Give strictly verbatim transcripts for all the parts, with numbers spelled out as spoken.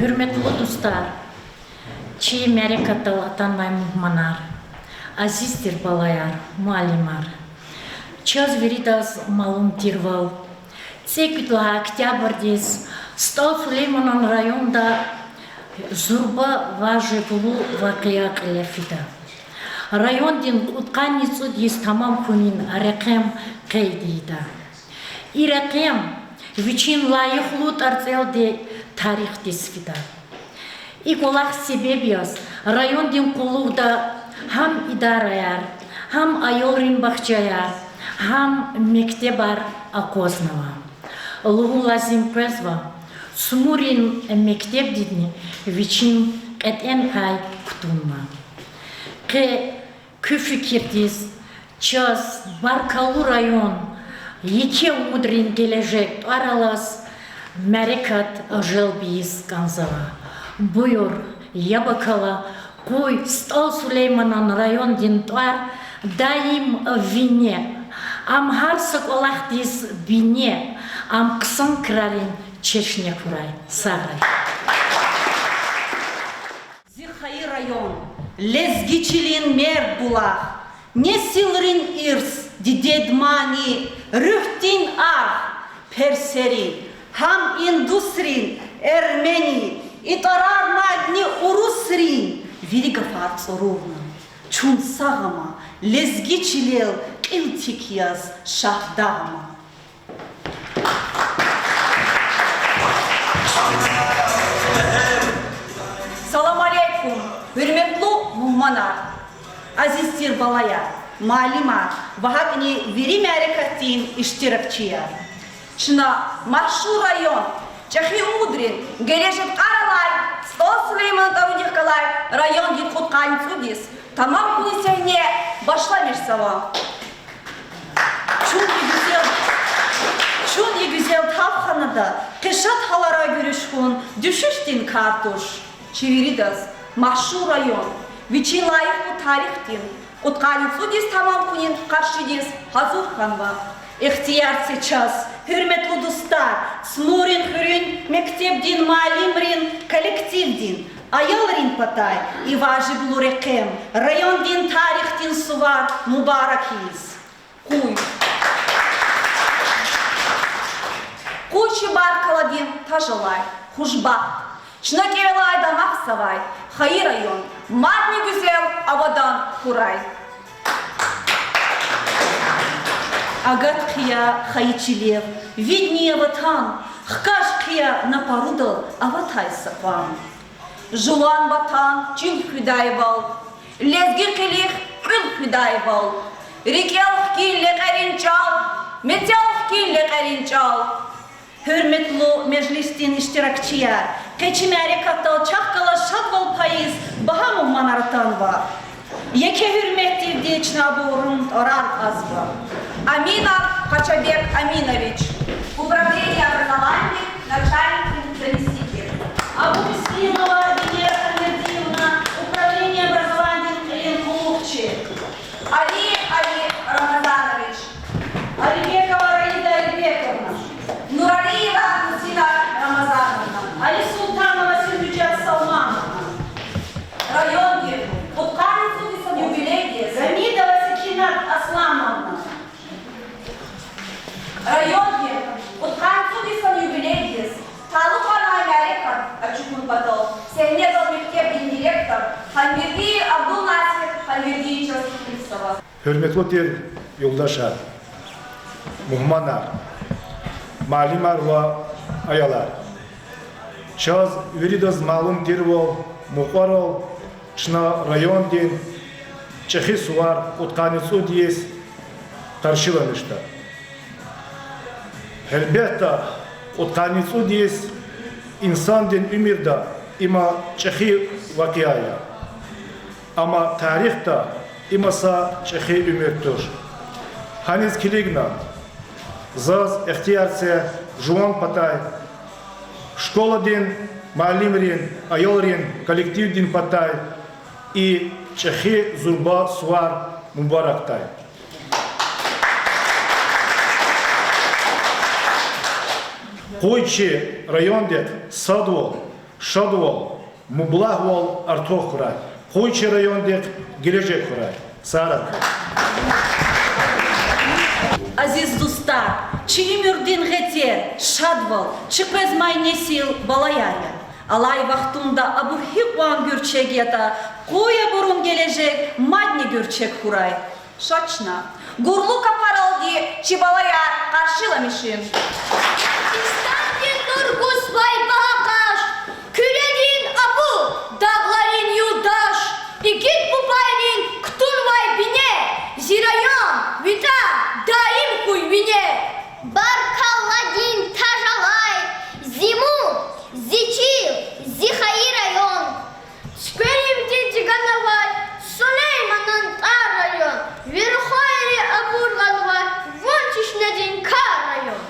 Гьуьрметлу дустар, чи мярекатдал атанвай мугьманар, азиз тир балаяр, муаллимар! Чаз виридаз малум тирвал, цӀекӀуьд лагьай октябрдиз СтӀал Сулейманан районда зурба важиблу вакъиа кьиле фида. Райондин кьудкъанни цӀуд йис тамам хьунин рекьем къейд ийида. И рекьем вичин лайихлу тӀварцӀелди тарихдиз фида. И кӀвалах себеб яз райондин къуллугъда гьам идараяр, гьам аялрин бахчаяр, гьам мектебар акъвазнава. Лугьун лазим къвезва, Цмурин мектебдини вичин кьетӀен пай кутунва. Къе куь фикирдиз, чаз баркаллу район, еке умудрин гележег тӀвар алаз, мярекат желб ийиз кӀанзава. Буюр, яб акала, къуй СтӀал Сулейманан райондин тӀвар даим вине, ам гьар са кӀвалахдиз бине, ам хъсан крарин чешне хьурай. Сагърай. Зи хайи район, лезги чилин мерд булах, несилрин ирс, дидед мани, руьгьдин агь, персерин, гьам индусрин, эрменин, и тӀварар мадни урусрин, вири гафар цӀурурна. Чун сагъ ама, лезги чилел кьил тик яз Шагьдагъ ама. Салам алейкум, гьуьрметлу мугьманар, азиз тир балаяр, муаллимар ва гьакӀни вири мярекатдин иштиракчияр! Чна машгьур район, чӀехи умудрин гележег тӀвар алай, СтӀал Сулейманан тӀварунихъ галай райондин кьудкъанни цӀуд йис тамам хьунин сегьне башламишзава. Чун и гуьзел, чун и гуьзел тавханада къе шад гьаларай гуьруьш хьун дуьшуьшдин кар туш. Чи виридаз машгьур район вичин лайихлу тарихдин кьудкъанни цӀуд йис тамам хьунин къаршидиз гьазур хьанва. Ихтияр це чаз, гьуьрметлу дустар, Цмурин хуьруьн мектебдин муаллимрин коллективдин, аялрин патай и важиблу рекьем, райондин тарихдин сувар мубарак ийиз. Къуй. Къуй чи баркалладин таж алай, хушбахт, чна кӀевелай дамахзавай хайи район мадни гуьзел, авадан хьурай. Агат хъия хайи чилел, видни я ватан, хкаж хъия на парудал аватай са къван. Жуван ватан чил хуьдайвал, лезги къилих кьуьл хуьдайвал, рикӀел хкин лекьерин чӀал, мецел хкин лекьерин чӀал. Гьуьрметлу межлисдин иштиракчияр, къе чи мярекатдал чахъ галаз шадвал пайиз багьа мугьманар атанва. Еке гьуьрметдивди чна абурун тӀварар кьазва. Аминов Къачабек Аминович, управление образованиядин начальникдин заместитель. Абумискинова Венера Хамердиевна, управление образованиядин кьилин къуллугъчи. Алиев Али Рамазанович. Алибекова Раида Алибековна. Нуралиева Мусина Рамазановна. Алисултанова Сергьуьжат Салмановна. Райондин кьудкъанни цӀуд йисан юбилейдиз. Гьамидова Секинат Аслановна. Райондин кьудкъанни цӀуд йисан юбилейдиз талукь авай мярекат ачухун патал сегьнедал мектебдин директор Ханвердиев Абдулнасир Ханвердиевичаз хкизва. Гьуьрметлу тир юлдашар, мугьманар, муаллимар ва аялар! Чаз виридаз малум тирвал, мукьварал чна райондин чӀехи сувар кьудкъанни цӀуд йис къаршиламишда. Гьелбетда, кьудкъанни цӀуд йис инсандин уьмуьрда има чӀехи вакъиа я. Амма тарихда има са чӀехи уьмуьр туш. Гьаниз килигна, заз ихтияр це жуван патай, школадин муаллимрин, аялрин коллективдин патай и чӀехи зурба сувар мубаракдай. Къуй чи райондихъ садвал, Шадвал, мублагьвал артух хьурай. Къуй чи райондихъ гележег хьурай. Сагърай. Азиз дустар, чи уьмуьрдин гъетер, шадвал, чи къвезмай несил балаяр я. Алай вахтунда абур гьикьван гуьрчег ятӀа, къуй абурун гележег мадни гуьрчег хьурай. Ша чна, гурлу капаралди чи балаяр къаршиламишин. Дагъистандин нур гузвай багьа къаш, Куьредин абур, дагъларин юлдаш, игит бубайрин кутунвай бине, зи район, ви тӀвар даим хьуй вине. Баркалладин таж алай зи муг, зи чил, зи хайи район. Цуькверивди дигана авай Сулейманан тӀвар район, ви рухвайри абур гъанвай вун чешнедин кар район.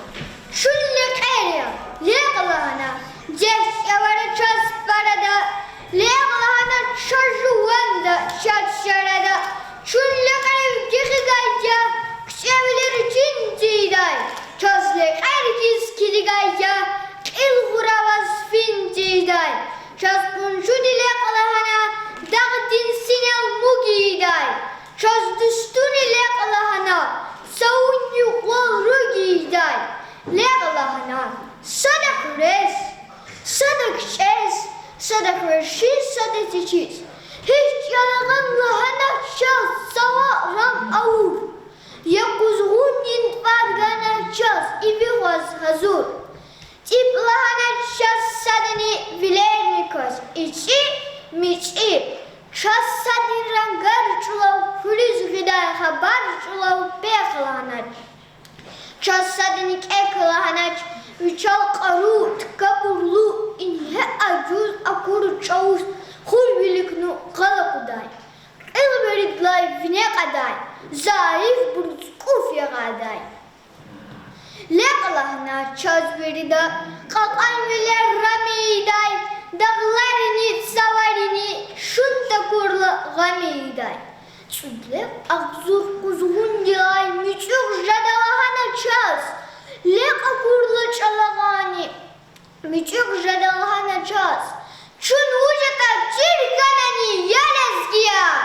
Чун лекьер я, лекь лагьана, дегь чӀавара чаз парада, лекь лагьана чаз жуванда, чаз чарада. Чун лекьрив гекъигайди я, кичӀевилер чин тийидай, чаз лекьер хьиз килигайди я, кьил гъура аваз фин тийидай. Чаз къуншуди лекь лагьана, дагъдин синел муг ийидай. Чаз дустуни лекь лагьана, цавунни къвал руг ийидай. Лекь лагьана, сада хуьрез, сада кичӀез, сада хвешиз, сада течиз. Гьич ялагъан лагьанач чаз цава рам авур. Я къузгъундин тӀвар ганач чаз иви гъваз гьазур. ЦӀип лагьанач чаз садани вилерни кваз ичӀи, мичӀи. Чаз садни рангар чӀулав, хьуниз гъидай хабар чӀулав пехъ лагьанач. Чаз садни кӀек лагьанач, вичел кьару, такабурлу, ингье ажуз акур чӀавуз хуй виликну къал акъудай. Кьил виридалай вине кьадай, зарифбуруз кӀуф ягъадай. Лекь лагьана чаз вирида, кьакьанвилер рам ийидай, дагъларини цаварини шун такурла гъам ийидай. ЦӀуд лекь агъзур къузгъундилай муьтӀуьгъ жеда лагьана чаз, лекь акурла чӀалагъани, муьтӀуьгъ жеда лагьана чаз. Чун вуж ятӀа чир хьанани, я лезгияр?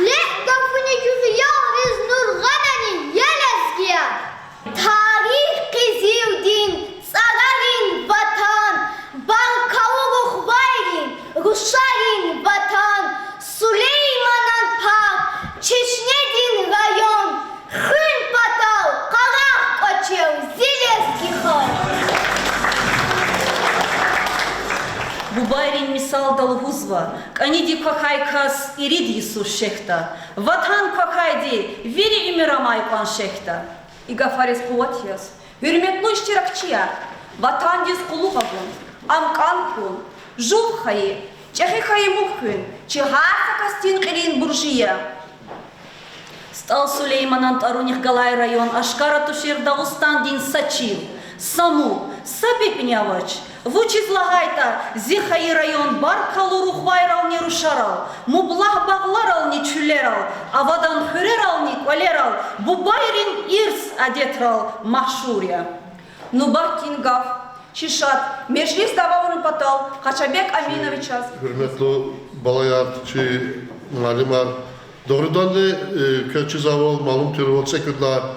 Лекь гафуни чуьхъ ялриз нур гъанани, я лезгияр? Тарих къизилдин цӀарарин ватан, баркаллу рухвайрин, рушарин ватан, Сулейманан пак, чешнедин район, хуьн патал къарагъ кӀвачел зи лезги халкь. Бубайрин мисалда лугьузва: кӀаниди квахьай кас ирид йисуз шехьда, ватан квахьайди вири уьмуьр амай кьван шехьда. И гафариз къуват яз, гьуьрметлу иштиракчияр, ватандиз къуллугъ авун, ам кӀан хьун, жув хьайи, чӀехи хьайи муг хуьн чи гьар са касдин кьилин буржи я. СтӀал Сулейманан тӀварунихъ галай район ашкара тушир Дагъустандин са чил, са муг, са пипӀни авач. Вучиз лагьайтӀа зи хайи район баркаллу рухвайрални рушарал, мублагь багъларални чуьллерал, авадан хуьрерални кӀвалерал, бубайрин ирс адетрал машгьур я. Нубатдин гаф чи шад межлис давамарун патал Къачабек Аминовичаз. Гьуьрметлу балаяр, чи муаллимар, дугъриданни, э, квез чизвайвал, малум тирвал, цӀекӀуьд лагьай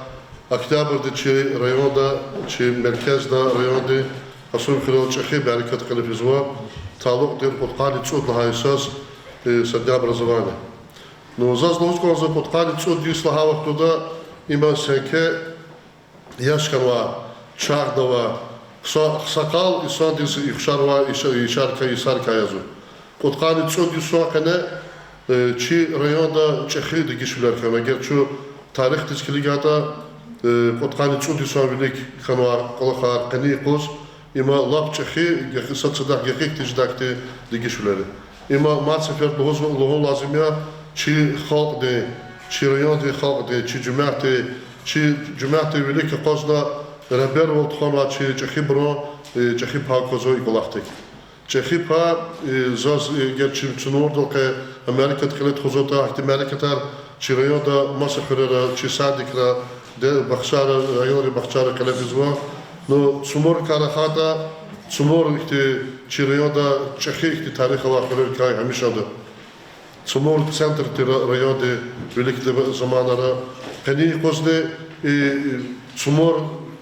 октябрди чи районда, чи меркезда, районди, Къасумхуьрел чӀехи мярекат кьиле физва, талукь тир кьудкъанни цӀуд лагьай йисаз, э, со дня образования. Ну, заз лугьуз кӀанзава, кьудкъанни цӀуд йис лагьай вахтунда има сенке яш хьанвай, чагъда авай, хъса-, хъсакъал инсандиз ихшарвай, иша-, ишарка-, ишаркай язва. Кьудкъанни цӀуд йисан къене, э, чи районда чӀехи дегишвилер хьана. Эгер чун тарихдиз килигайтӀа, э, кьудкъанни цӀуд йисан вилик хьанвай кӀвалахар къени юкъуз, има лап чӀехи, гекъи-, сад-садахъ гекъигди жедайди дегишвилер я. Има мад сеферда лугьуз-, лугьун лазим я, чи халкьди, чи районди халкьди, чи жемятди, чи жемятдин вилик акъвазна регьбервал тухванвай чи чӀехибурун, э, чӀехи пай аквазва и кӀвалахдик. ЧӀехи пай, э, заз, э, эгер чи чна урдалай къе мярекат кьиле тухузватӀа, ахьтин мярекатар чи районда маса хуьрера, чи садикра, де-, бахчара, аялрин бахчара кьиле физва. Ну, цумурикай рахайтӀа, цумур ихьтин Чи районда чӀехи ихьтин тарих авай хуьрерикай гьамишанда. Цумур центр тир районди виликдин заманара. Къенин юкъузни и, и Цумур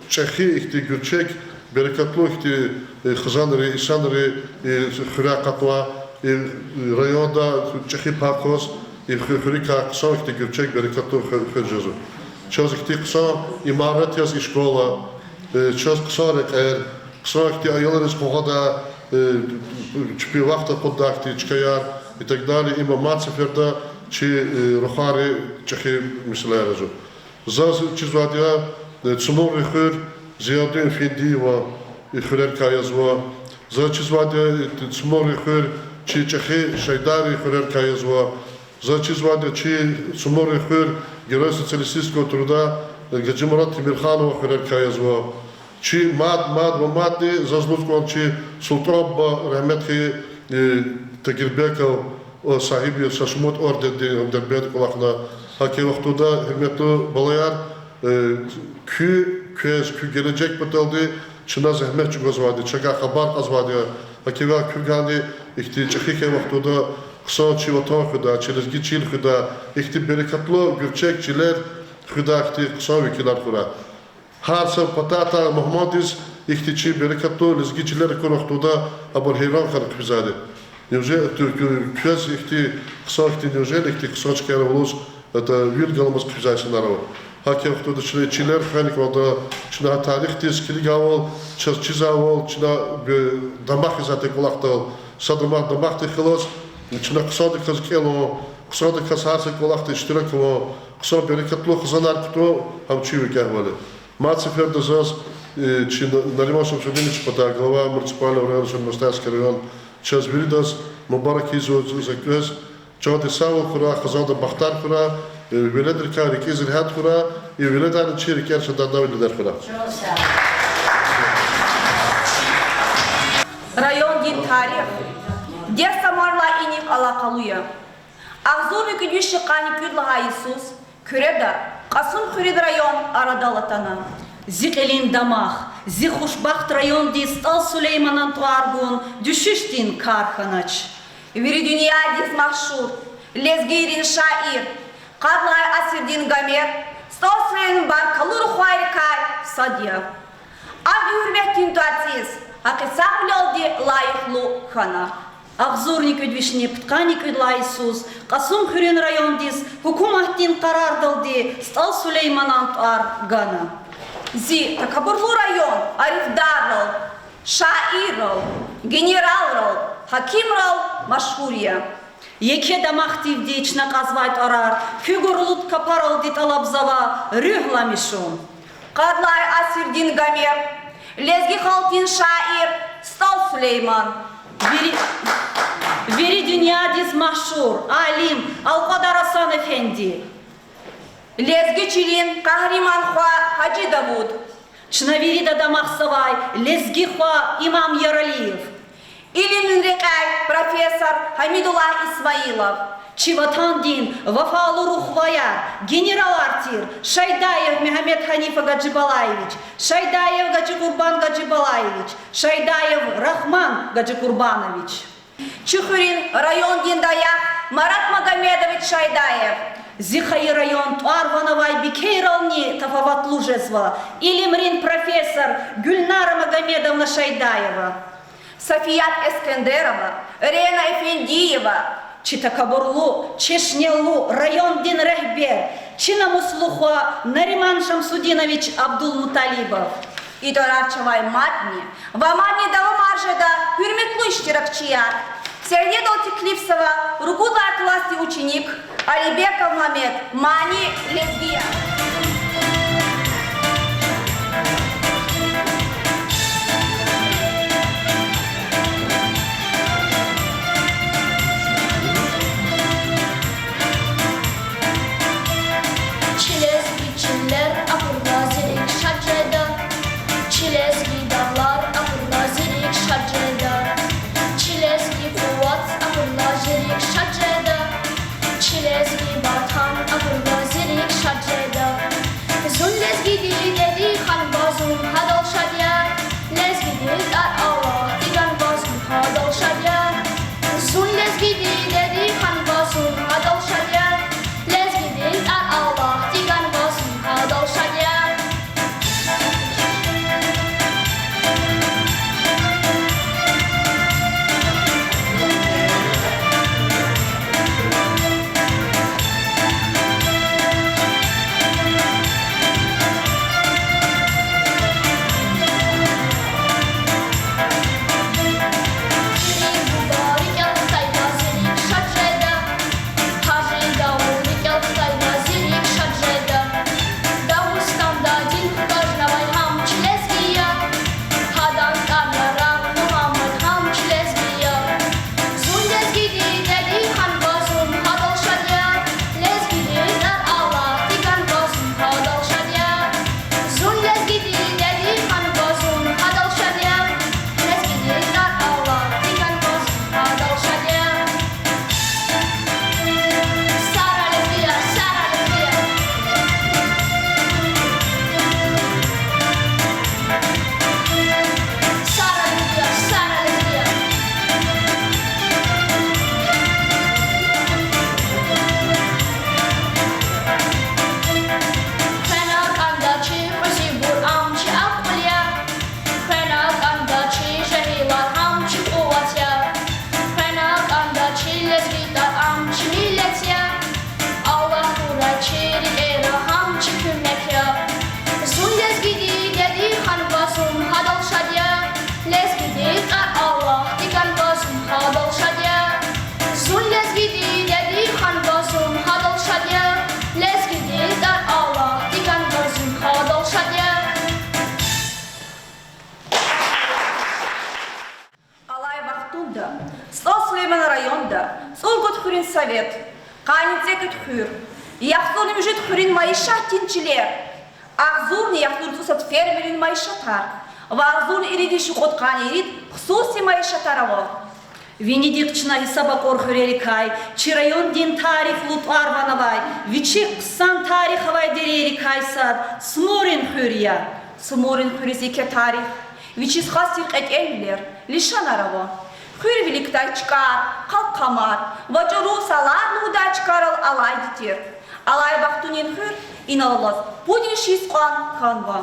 чӀехи ихьтин гуьрчег, берекатлу ихьтин, э, хизанри, инсанри и хуьряй акъатнава, и районда чӀехи пак яз, и хуь-, хуьруькай хъсан ихьтин гуьрчег, берекатлу хуь-, хуьр жезва. Чаз ихьтин хъсан имарат яз и школа, э, чаз хъсан рекьер, хъсан ихьтин аялриз къугъвадай, э, чпи вахт акъуддай ихьтин чкаяр и так далее, има мад сеферда чи, э, рухвайри чӀехи месэлаяр жезва. Заз чизвайди я, э, Цумуррин хуьр Зиядин Эфендиеван и хуьрерикай язва. Заз чизвайди я, э, Цумуррин хуьр чи чӀехи Шайдаеврин хуьрерикай язва. Заз чизвайди я, чи Цумуррин хуьр Герой социалистического труда, э, Гаджимурад Темирханован хуьрерикай язва. Чи мад, мад ва мадни заз лугьуз кӀан чи СултӀан буба, рагьмет хьайи, э, Тагирбеков, о, сагьиб я са шумуд ордендин, Дербентдин кӀвалахна. ГьакӀ хьайи вахтунда, гьуьрметлу балаяр, э, куь, квез, куь гележег паталди чна зегьмет чӀугвазвайди, чакай хабар кьазвайди я. ГьакӀ хьайила куьгайни ихьтин чӀехи хьайи вахтунда хъсан чи ватан хуьдай, чи лезги чил хуьдай, ихьтин берекатлу гуьрчег чилер хуьдай ихьтин хъсан векилар хьурай. Гьар са пататай мугьмандиз ихьтин чи берекатлу лезги чилер акур вахтунда абур гьейран хьана хъфизвайди. Неужели, квез ихьтин хъсан, ихьтин, неужели ихьтин хъсан чкаяр аваз, это, вил галамаз хъфизвай инсанар ава? ГьакӀ хьайи вахтунда чна чилер хвена кӀанда, чна гьа тарихдиз килигайвал, чаз чизвайвал, чна бе-, дамах ийизвайди кӀвалахдал, са дамах, дамахдихъ галаз, чна хъсандаказ кӀелун, хъсандаказ гьар са кӀвалахда иштирак авун, хъсан берекатлу хизанар кутун, гьам чи викӀегьвал я. Мад сеферда заз, э, чи На-, Нариман Шамсудинович патай, глава муниципального района Сулейман-Стальский район, чаз виридаз мубарак ийизва за квез. Чандин сагъвал хьурай, хизанда бахтар хьурай, э, веледрикай рикӀиз регьят хьурай, и веледарни чи рикӀер шадвалидалди хьурай. Райондин тарих дегь тамарлай инихъ алакъалу я. Агъзурни кӀуьд вишни къанни кӀуьд лагьай йисуз Куьреда Кьасумхуьруьн район арадал атана. Зи кьилин дамах, зи хушбахт районди СтӀал Сулейманан тӀвар гун дуьшуьшдин кар хьанач. Вири дуьньядиз машгьур лезгийрин шаир, къад лагьай асирдин Гомер СтӀал Сулейманан баркаллу рухвайрикай сад я. Ам гьуьрметдин тӀварцӀиз гьакъисагъвилелди лайихлу хьана. Агъзурни кӀуьд вишни пудкъанни кӀуьд лагьай йисуз Кьасумхуьруьн райондиз гьукуматдин къарардалди СтӀал Сулейманан тӀвар гана. Зи такабурлу район арифдаррал, шаиррал, генералрал, гьакимрал машгьур я. Еке дамахдивди чна кьазвай тӀварар куь гурлуд капаралди тӀалабзава руьгьламишун. Къад лагьай асирдин Гомер, лезги халкьдин шаир СтӀал Сулейман. Вири, вири дуьньядиз машгьур алим Алкьвадар Гьасан эфенди. Лезги чилин къагьриман хва Гьажи Давуд. Чна вирида дамахзавай лезги хва Имам Яралиев. Илимрин рекьяй профессор Гьамидуллагь Исмаилов. Чи ватандин вафалу рухваяр, генералар тир Шайдаев Мегьамед Гьаниф Гажибалаевич, Шайдаев Гажикьурбан Гажибалаевич, Шайдаев Рагьман Гажикьурбанович. Чи хуьруьн, райондин даях Марат Магомедович Шайдаев. Зи хайи район тӀвар-ван авай бикейрални тафаватлу жезва: илимрин профессор Гуьлнара Магомедовна Шайдаева, Сафият Эскендерова, Рена Эфендиева, чи такабурлу, чешнелу райондин регьбер, чи намуслу хва Нариман Шамсудинович Абдулмуталибов. И тӀварар чавай мадни ва мадни давамар жеда, гьуьрметлу иштиракчияр. Сегьнедал теклифзава ругуд лагьай классдин ученик Алибеков Мамед, мани, лезги я. Чи лезги чилер акурла зи рикӀ шад жеда, чи лезги дагълар акурла зи рикӀ шад жеда, чи лезги къуват акурла зи рикӀ шад жеда, чи лезги Ватан акурла зи рикӀ шад жеда. Къанни цӀекӀуьд хуьр. ЯхцӀурни муьжуьд хуьруьн майишатдин чилер. Агъзурни яхцӀур цӀусад фермеррин майишатар. Ва агъзурни ирид виш кьуд къанни ирид хсуси майишатар ава. Винидихъ чна гьисаб акьур хуьрерикай, чи райондин тарихдал тӀвар-ван авай, вичихъ хъсан тарих авай дерейрикай сад Смурин хуьр я. Смурин хуьруьз еке тарих, вичиз хас тир кьетӀенвилер, лишанар ава. Хуьр виликдай чкӀар, къалкъамар ва чӀуру салар лугьудай чкайрал алайди тир. Алай вахтунин хуьр инал алаз пуд виш йис кьван хьанва.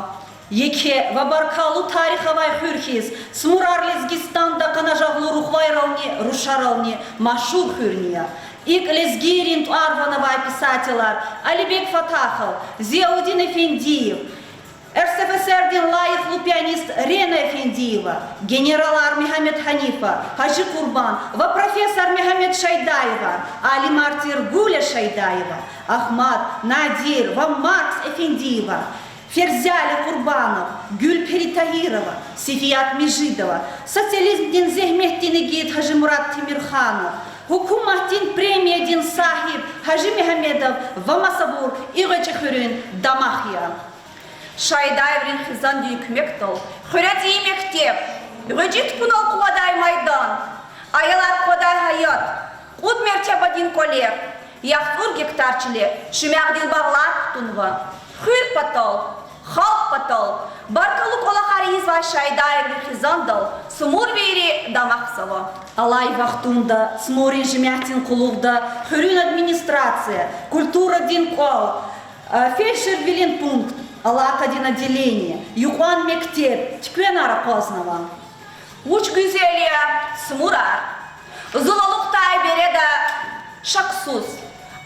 Еке ва баркаллу тарих авай хуьр хьиз, Смурар Лезгистанда къанажагълу рухвайрални рушарални машгьур хуьрни я. ИкӀ лезгийрин тӀвар-ван авай писателар Алибек Фатахов, Зияудин Эфендиев, РСФСР-дин лайихлу пианист Рена Эфендиева, генералар Мегьамед Гьанифа, Гьажи Къурбан ва профессор Мегьамед Шайдаева, алимар тир Гуля Шайдаева, Агьмад, Надир ва Маркс Эфендиева, Ферзяли Къурбанов, Гуьлпери Тагьирова, Сефият Межидова, социализмдин зегьметдин игит Гьажимурад Темирханов, гьукуматдин премиядин сагьиб Гьажи Мегьамедов ва масабур и гъвечӀи хуьруьн дамах я. Шайдаеврин хизандин куьмекдал хуьре цӀийи мектеб, гъвечӀи тупӀунал къугъвадай майдан, аялар къугъвадай гьаят, кьуд мертебадин кӀвалер, яхцӀур гектар чиле шуьмягъдин багълар кутунва. Хуьр патал, халкь патал баркаллу кӀвалахар ийизвай Шайдаеврин хизандал Смурвийри дамахзава. Алай вахтунда Смурин жемятдин къуллугъда хуьруьн администрация, культурадин кӀвал, фельдшервилин пункт, алакъадин отделение, юкьван мектеб, туьквенар акъвазнава. Вуч гуьзел я Смурар! Зун алукьдай береда шаксуз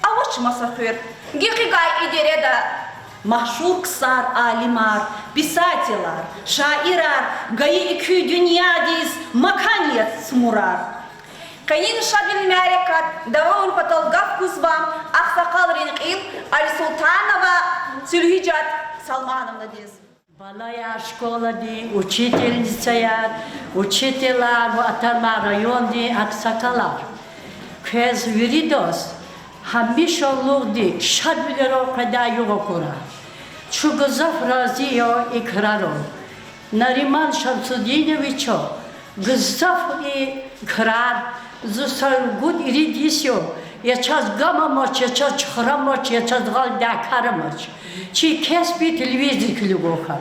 авач маса хуьр, гекъигай и дереда. Машгьур ксар, алимар, писателар, шаирар гайи и куь дуьньядиз макан я Смурар. Къенин шадвилин мярекат давамарун патал гаф гузва агъсакъалрин кьил Алисултанова Суьлгьижат Салмановнадиз. Балаяр, школадин учительницаяр, учителар ва атанвай райондин агъсакъалар. Квез виридаз гьамиша лугьудай шадвилерал къведай югъ акурай. Чун гзаф рази я и крарал. Нариман Шамсудиновича гзаф и крар, зун са ругуд-ирид йис я, я чаз гам амач, я чаз чухру амач, я чаз гъалди кар амач. Чи кеспи телевизор килигун хьана.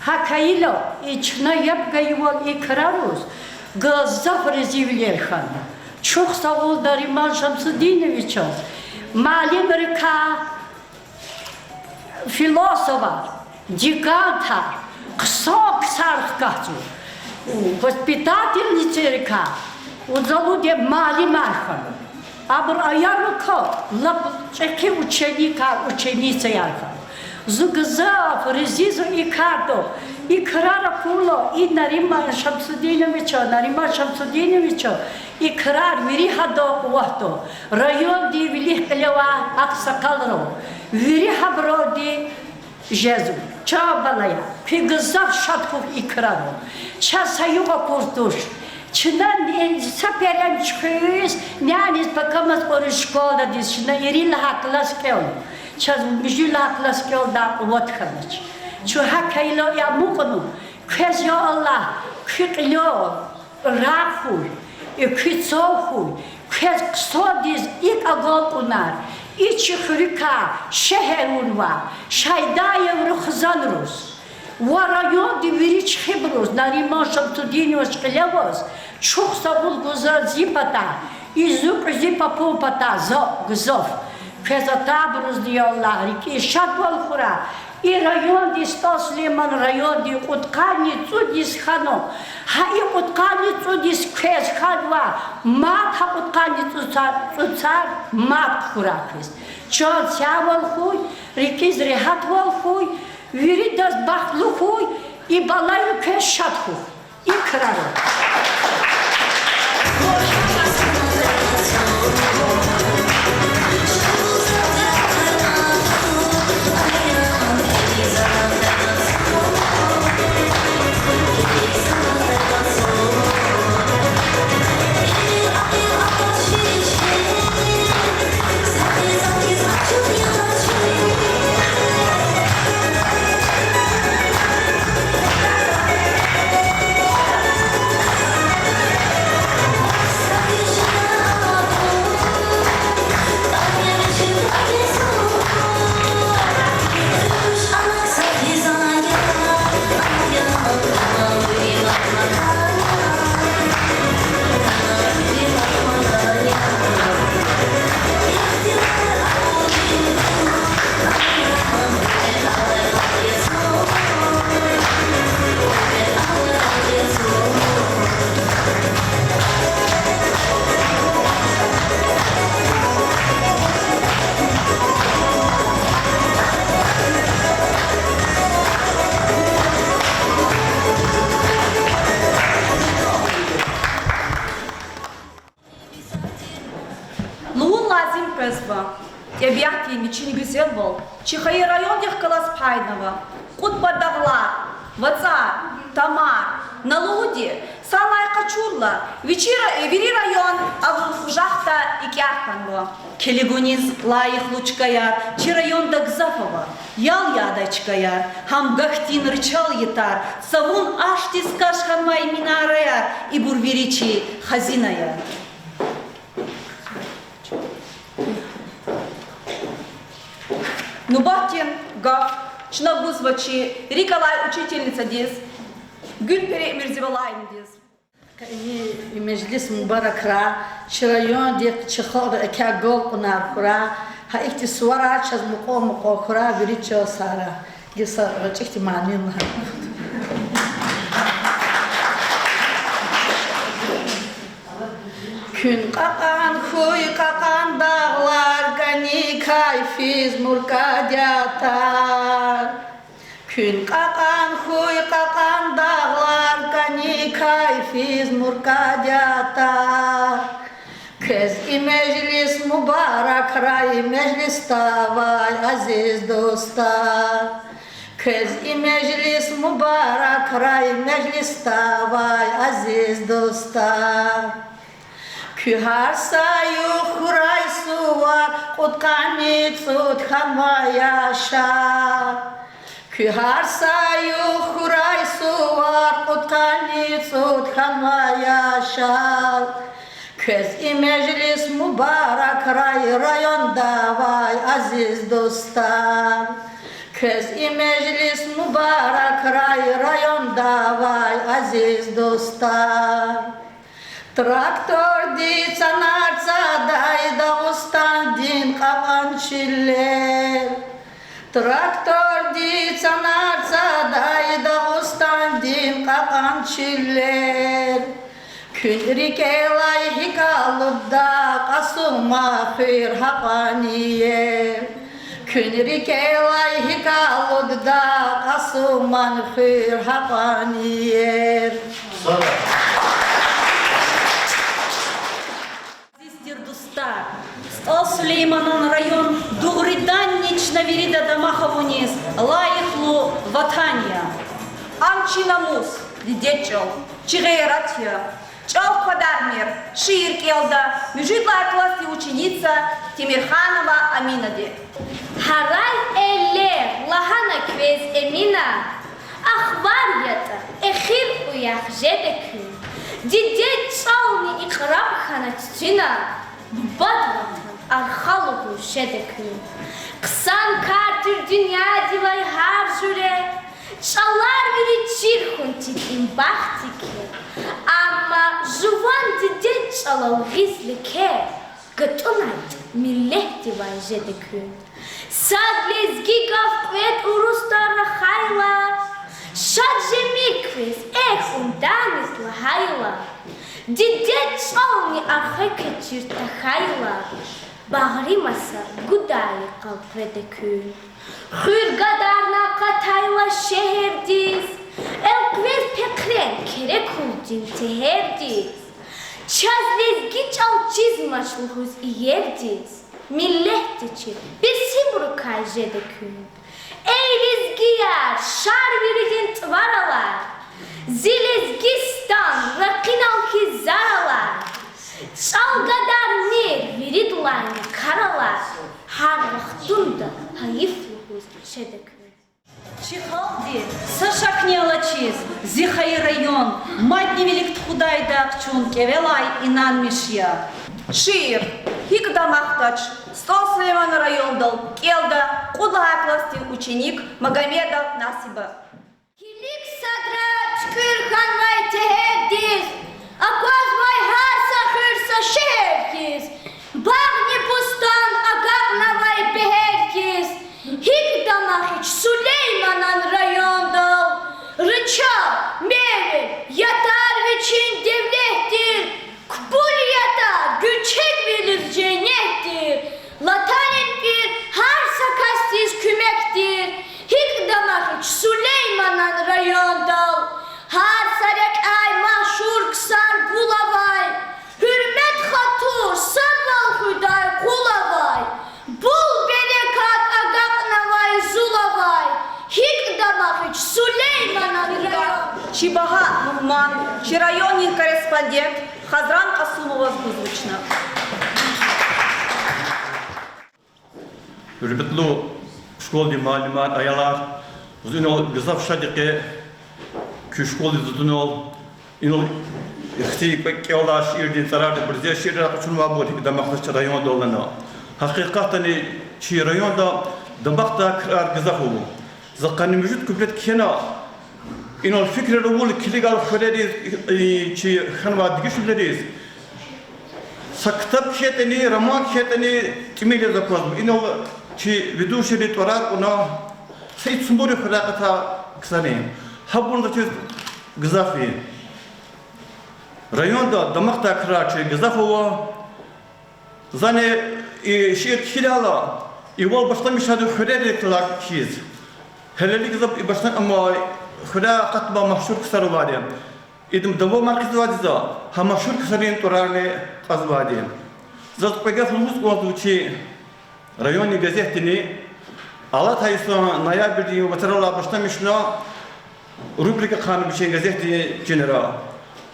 ГьакӀ хьайила и чна яб гайивал и краруз гзаф разивилер хьана. Чухсагъул Нариман Шамсудиновичаз, муаллимрикай, философар, деканатар, хъсан ксар хкатзава. Воспитательницайрикай, вуч залудин муаллимар хьана. Абур аялрикай лап чӀехи ученикар, ученицаяр хьана. Зун гзаф разизва и кардал. И крар акурла, и Нариман Шамсудиновича, Нариман Шамсудиновича, и крар вири гьадан къуватдал, райондин вилик кьиле авай агъсакъалрал, вири гьабуралди жезва. Чан балаяр, куьн гзаф шад хьухь и крарал. Чаз са югъ акур туш. Чна са перен чуьхуьз няниз пакамаз кьурай школадиз, чна ири лагьай класс кӀелна. Чаз муьжуьд лагьай класс кӀелдай къуват хьанач. Чун гьакӀ хьайила амукьна, квез, я Аллагь, куь кьилел рагъ хьуй, и куь цав хьуй, квез хъсандиз икӀ агалкьунар, и чи хуьруькай шегьерунвай Шайдаеврин хизанриз ва райондин вири чӀехибуруз, Нариман Шамсудинович кьиле аваз, чухсагъул гузва зи патай, и зун кьуьзуь папун патай, за гзаф. Квез атайбурузни, я Аллагь, рикӀиз шадвал хьурай. И районди СтӀал Сулейман районди кьудкъанни цӀуд йис хьана. Гьа и кьудкъанни цӀуд йис квез хьанвай мад гьа кьудкъанни цӀуд цӀа-, цӀуд цӀар мад хьурай квез. Чан сагъвал хьуй, рикӀиз регьятвал хьуй, виридаз бахтлу хьуй, и балайри квез шад хьухь. И крарал. ТӀебиатдин вичин гуьзелвал чи хайи райондихъ галаз пайнава. Кьуд пад дагълар, вацӀар, тамар, на лугьуди, санлай къачурла, вичи ра-, вири район абурун къужахда икӀяр хьанва. Килигуниз лайихлу чкаяр чи районда гзаф ава. Ял ядай чкаяр, гьам гахьтин ричал ятар, цавун ашдиз каш хьанвай минараяр, ибур вири чи хазина я. Нубатдин гаф чна гузва чи рикӀ алай учительницадиз Гуьлпери Мирзивалаевнадиз. Къенин и межлис мубаракрай, чи райондихъ, чи халкьдихъ экъечӀ галкъунар хьурай, гьа ихьтин суварар чаз мукьвал-мукьвал хьурай, вири чан сагърай. Гила са гъвечӀихъди мани лагьана. Куьн кьакьан хьуй, кьакьан дагълар, кӀаникай физ муркӀад ятар. Куьн кьакьан хьуй, кьакьан дагълар, кӀаникай физ муркӀад ятар. Квез и межлис мубаракрай, межлисда авай азиз дустар. Квез и межлис мубаракрай, межлисда авай азиз дустар. Куь гьар са югъ хьурай сувар, кьудкъанни цӀуд хьанвай яшар. Куь гьар са югъ хьурай сувар, кьудкъанни цӀуд хьанвай яшар. Квез и межлис мубаракрай, районда авай азиз дустар. Квез и межлис мубаракрай, районда авай азиз дустар. Тракторди цанар цадай Дагъустандин кьакьан чилер. Тракторди цанар цадай Дагъустандин кьакьан чилер. Куьн рикӀелай гьикӀ алудда, Кьасуман хуьр гьакьван иер. Куьн рикӀелай гьикӀ алудда, Кьасуман хуьр гьакьван иер. Азиз тир дустар, СтӀал Сулейманан район дугъриданни чна вирида дамах авуниз лайихлу ватан я. Ам чи намус, дидед чӀал, чи гъейрат я. ЧӀал квадармир шиир кӀелда муьжуьд лагьай классдин ученица Темирханова Аминади. Гьарай элер, лагьана квез, Эмина, ахвар ятӀа, эхир уях жеда куьн. Дидед чӀални икьраб хьана цуьцуьна, бубад ватан арха лугьуз жеда куьн. Хъсан кар тир дуьньядилай гьар жуьре, чӀалар вири чир хьун текин бахтикай. Амма жуван дидед чӀалал гъиз леке, гатӀунайтӀа, миллетдивай жеда куьн. Сад лезги гаф кьвед урусдал рахайла, шад жемир квез, эхь, унданиз лагьайла. Дидед чӀални архайкачир тахьайла, багъри маса гудайи къал къведа куьн. Хуьр гадарна акъатайла шегьердиз, элкъвез пехърен, кери кулдин тегьердиз. Чаз лезги чӀал чизмач лугьуз иердиз, миллетди чир писибурукай жеда куьн. Эй лезгияр, шар виридин тӀвар алай, зи Лезгистан ракъинал хьиз зар алай, чӀал гадармир виридалайни кар алай, гьар вахтунда гьайиф лугьуз жеда куьн. Чи халкьди са шакни алачиз, зи хайи район мадни вилик тухудайдахъ чун кӀевелай инанмиш я. Шиир гьикӀ дамахдач СтӀал Сулейманан райондал кӀелда кьуд лагьай классдин ученик Магомедова Насиба. Килиг садра туькӀуьр хьанвай тегьердиз, аквазвай гьар са хуьр са шегьер хьиз, багъни бустан агакьнавай бегьер хьиз, гьикӀ дамахич Сулейманан райондал, рича, мейве, ятар вичин девлет тир, кпӀул ятар гуьрчегвилиз женнет тир, латанин пӀир гьар са касдиз куьмек тир, гьикӀ дамахич Сулейманан райондал, гьар са рекьяй машгьур Сулейманан район. Чи багьа мугьман, чи райондин корреспондент Хазран Кьасумоваз гузвачна. Гьуьрметлу школадин муаллимар, аялар, зун инал гзаф шад я къе куь школадиз атунал, инал ихьтин кӀвалахар, шиирдин цӀарарни, абур зи шиирар къачунвайбур гьикӀ дамахдиз чи райондал лагьана. Гьакъикъатдани чи районда дамахдай крар гзаф ава. За къанни муьжуьд куплет кхьена, инал фикирар авурла килигайла хуьрериз, э, чи хьанвай дегишвилериз. Са ктаб кхьейтӀани, роман кхьейтӀани, тӀимил яз аквазва. Инал чи ведущийри тӀварар кьуна, са и цумур хуьряй акъатай ксарин. Гьабурни заз чиз гзаф я. Районда дамахдай крар чи гзаф ава. Зани и шиир кхьидайла, ивал башламишайди хуьрерикай хьиз. Гьелелиг за и башламишай хуьряй акъатнавай машгьур ксар авайди. Идам давамар хъийизвайди я за, гьа машгьур ксарин тӀварарни кьазвайди. Заз кьве гаф лугьуз кӀанзава чи райондин газетдини. Алатай йисан ноябрдин вацралай башламишна рубрика хьана вичин газетдин чинра.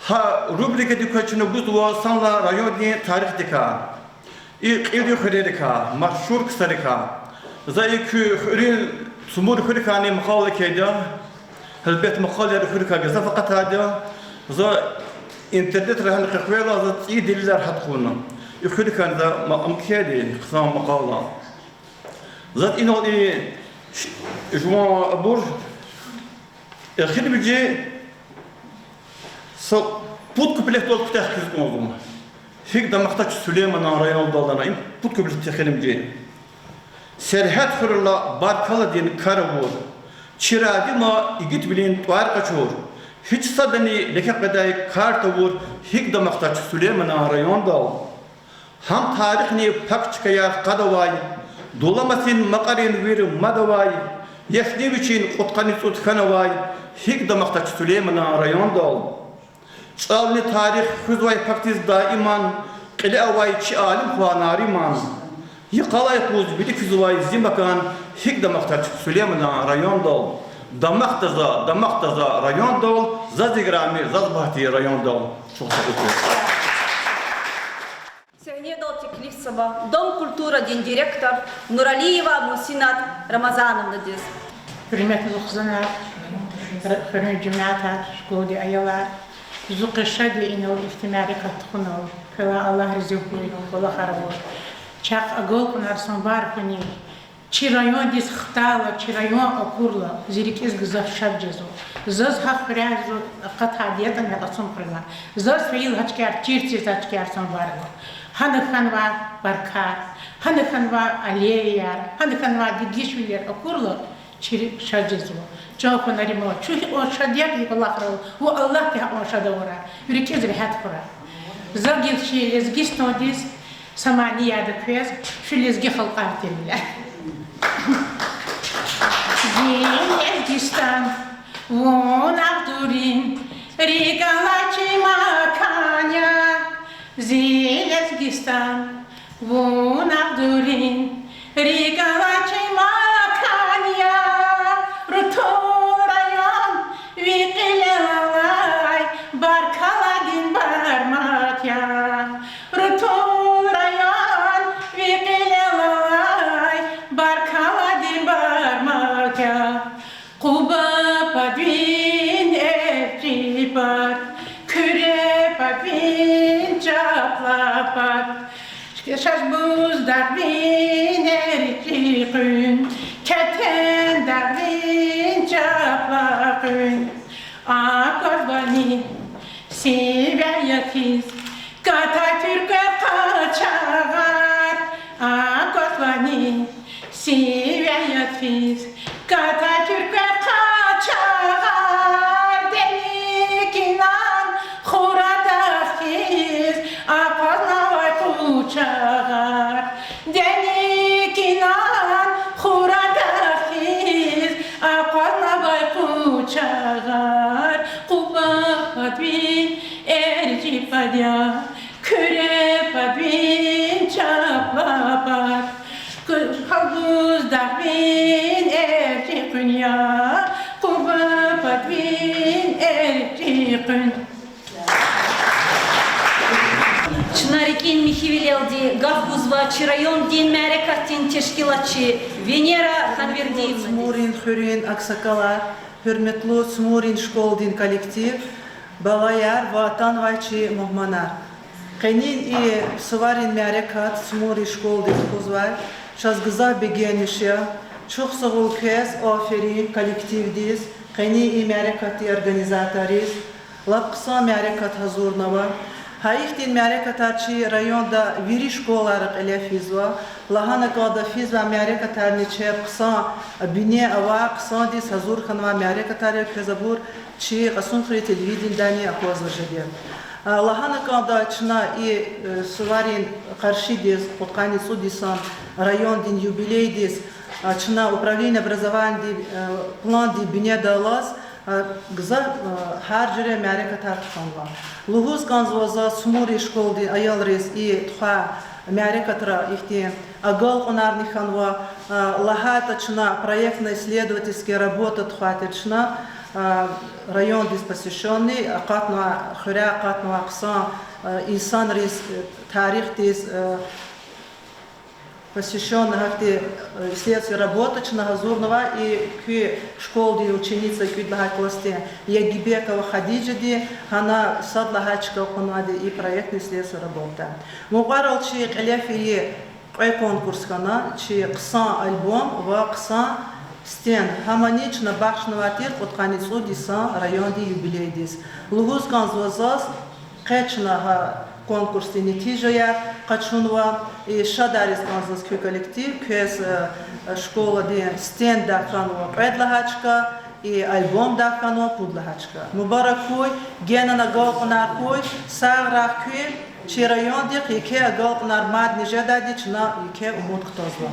Гьа рубрикадик квез чна гузва санлай райондин тарихдикай, и кьилди хуьрерикай, машгьур ксарикай. За и куь хуьруьн цумур хуьрикайни макъала кхьейда. Гьелбет, макъалаяр хуьрикай гзаф акъатайди я. За интернетра гьана къекъвейла, за цӀийи делилар гьат хъувуна. И хуьрикай за ма-, ам кхьейди хъсан макъала. Заз инал и ш-, жуван абур эхиримжи са пуд куплетдал куьтягь хъийиз кӀанзава. ГьикӀ дамахдач Сулейманан райондал лагьана, им пуд куплет эхиримжи. Сергьят хуьрелай баркалладин кар авур, чирайди ма игитвилин тӀвар къачур, гьич садани леке къведай кар тавур, гьикӀ дамахдач Сулейманан райондал. Гьам тарихни пак чкаяр къад авай, дуламасин макьарин вир мад авай, яшни вичин кьудкъанни цӀуд хьанвай, гьикӀ дамахдач Сулейманан райондал. ЧӀални тарих хуьзвай пакдиз даиман, кьиле авай чи алим хва Нариман, йикъалай къуз вилик физвай зи макан, гьикӀ дамахдач Сулейманан райондал. Дамахда за, дамахда за райондал, заз играми, заз багьа тир райондал. Чухсагъул. Сегьнедал теклифзава Дом культурадин директор Нуралиева Мусинат Рамазановнадиз. Гьуьрметлу хизанар, хуьруьн жемятар, школадин аялар, зун къе шад я инал ихьтин мярекат тухунал, квелай Аллагь рази хьуй, кӀвалахар авур. Чахъ агалкьунар санбар хьуни, чи райондиз хтайла, чи район акурла, зи рикӀиз гзаф шад жезва. Заз гьа хуьряй зун акъатайди ятӀани акьацун хьурай. Заз фейила гьа чкаяр чир тир, гьа чкаяр санбарна. Гьана хьанвай баркар, гьана хьанвай аллеяяр, гьана хьанвай дегишвилер акурла, чир шад жезва. Чан хва Нариман, чун гьикьван шад я и кӀвалахрал, ва Аллагьди гьакьван шад авурай, ви рикӀиз регьят хьурай. За гила чи Лезгистандиз са мани яда квез, чи лезги халкьар тирвиляй. Зи Лезгистан, вун агъзуррин рикӀ алай чи макан я. Зи Лезгистан, вун агъзуррин рикӀ алай чи макан я. Рутул район ви кьилел алай баркалладин бармак я. Рутул район ви кьилел алай баркалладин бармак я. Къуба пад вин, ЭрчӀи пад, Куьре пад вин, Чапла пад, Шашбуз дагъ вин, ЭрчӀи къуьн, Кетен дагъ вин, Чапла къуьн. Аквазвани сивяй яд хьиз катай туьрквер, къачагъар? Аквазвани сивяй яд хьиз катай туьрквер, къачагъар? Деникинан хура дагъ хьиз акъвазнавай къучагъар. Деникинан хура дагъ хьиз акъвазнавай къучагъар. Къуба пад вин, ЭрчӀи пад я, Куьре пад вин, Чапла пад, Шашбуз дагъ вин, ЭрчӀи къуьн я, Къуба Вин эрчӀи къуьн. Чна рикӀин михьивилелди гаф гузва чи райондин мярекатдин тешкилатчи Венера Ханвердиевнадиз. Цумурин хуьруьн аксакъалар, гьуьрметлу Цумурин школдин коллектив, балаяр ва атанвай чи мугьманар. Къенин и суварин мярекат Цумурин школдиз тухузвай чаз гзаф бегенмиш я. Чухсагъул квез, аферин коллективдиз, къенин и мярекатдин организаторриз. Лап хъсан мярекат гьазурнава. Гьа ихьтин мярекатар чи районда вири школайра кьиле физва. Лагьана кӀанда, физвай мярекатарни чеб хъсан бине авай, хъсандиз гьазур хьанвай мярекатар я, квез абур чи Кьасумхуьруьн телевиденидани аквазва жеди. А, лагьана кӀанда, чна и, э, суварин къаршидиз, кьудкъанни цӀуд йисан райондин юбилейдиз, а, чна управление образованиядин, э, пландин бинедалди алаз, а, гзаф, а, гьар жуьре мярекатар тухванва. Лугьуз кӀанзава заз, Цумурин школдин аялриз и тухвай мярекатра ихьтин агалкьунарни хьанва, а, лагьайтӀа чна проектно-исследовательская работа тухвайтир чна, а, райондиз посвящённый, акъатнавай, хуьряй акъатнавай хъсан, а, инсанриз, э, тарихдиз, э, посвящённый гьахьтин, э, исследовательская работа чна гьазурнава, и куь школдин ученица, кӀуьд лагьай классдин Ягибекова Хадижади гьана сад лагьай чка кьунвайди и проектно-исследовательская работа. Мукьварал чи кьиле фейи кьве конкурс хьана, чи хъсан альбом ва хъсан стенд. Гьамани чна бахшнавай тир кьудкъанни цӀуд йисан райондин юбилейдиз. Лугьуз кӀанзава заз, къе чна гьа конкурсдин нетижаяр къачунва, и шадарзава заз куь коллектив, квез, э, школадин стенддай хьанва кьвед лагьай чка, и альбомдай хьанва пуд лагьай чка. Мубарак хьуй, генани агалкьунар хьуй, сагърай куьн, чи райондихъ еке агалкьунар мадни жедайди чна еке умуд кутазва.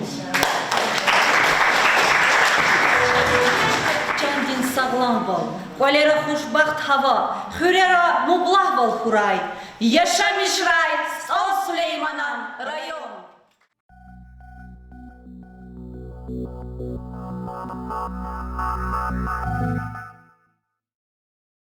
Чандин сагъламвал, кӀвалера хушбахт гьава, хуьрера мублагьвал хьурай. Яшамишрай СтӀал Сулейманан район!